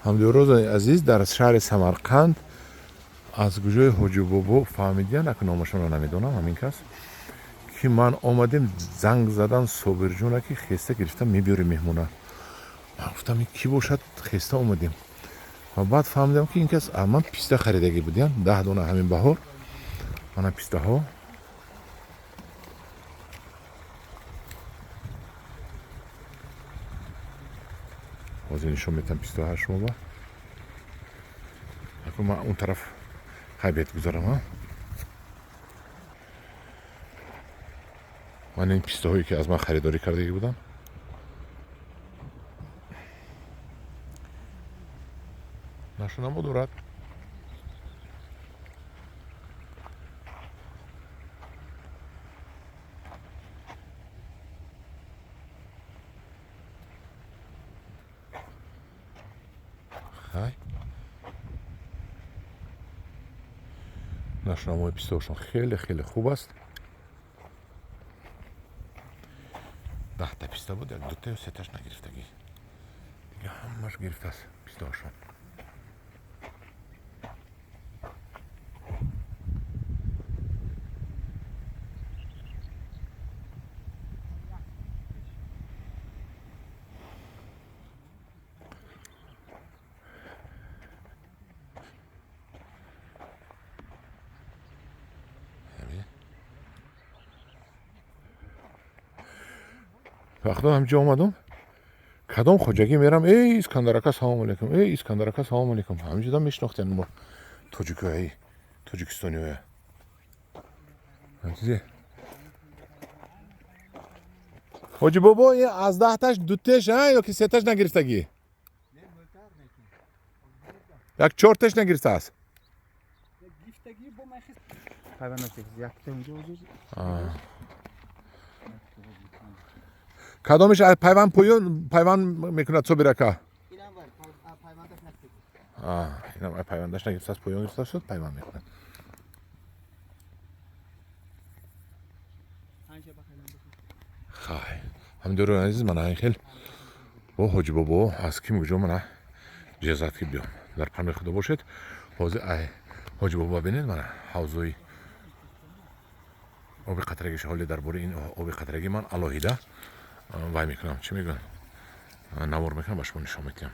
Ҳамдиёрони азиз, дар шаҳри Самарқанд аз куҷои Ҳоҷибобо фаҳмидиян, ака номашонро намедонам, ҳамин кас ки ман омадем, занг задан Собирҷона, ки хеста гирифта мебиёри меҳмона. Ман гуфтам, ин кӣ бошад? Хеста омадем ва баъд фаҳмидам, ки ин кас ман писта харидагӣ будиян, 10 дона ҳамин баҳор. Мана пистаҳо. Ҳозир нишон метам пистаҳо шумо. Ба ман он тараф хай бет гузарам. А ман ин пистаҳое, ки аз ман харидорӣ кардагӣ будам, нашунамо дорад. Хай, нашунамои пистаҳошон хеле хеле хуб аст. 10та писта буд, як дута ё сеташ нагирифтагӣ, дига ҳамаш гирифтааст пистаҳошон. Вақто ҳамҷо омадум, кадом хоҷагӣ мерам: «Эй, Искандар ака, салому алейкум! Эй, Искандар ака, салому алейкум!» Ҳамҷода мешинохтем мо тоҷикои тоҷикистониоя. Чизе, ҳоҷи бобо, аз 10таш дутеш ё ки сеташ нагирифтагӣ, як чортеш нагирифтааст. Гифтагӣ бо ман хис пайванд якта унҷо. Кадомиш пайванд поён пайванд мекунад, Собир ака? Инам вар пайвандаш накард. Инам пайвандаш нагирифтааст, поён гирифта шуд, пайванд мекунад. Панҷа ба хайванд. Хай, ҳамдиёрони азиз, мана ин хел бо ҳоҷи бобо аз ким куҷо мана иҷозат ки биём. Дар паноҳи Худо бошед. Ҳозир ай ҳоҷи бобо бинед, мана ҳавзои оби қатрагиш. Ҳоле дар бораи ин оби қатрагӣ ман алоҳида вай мекунам, чӣ мегӯям, навор мекунам, ба шумо нишон медиҳам.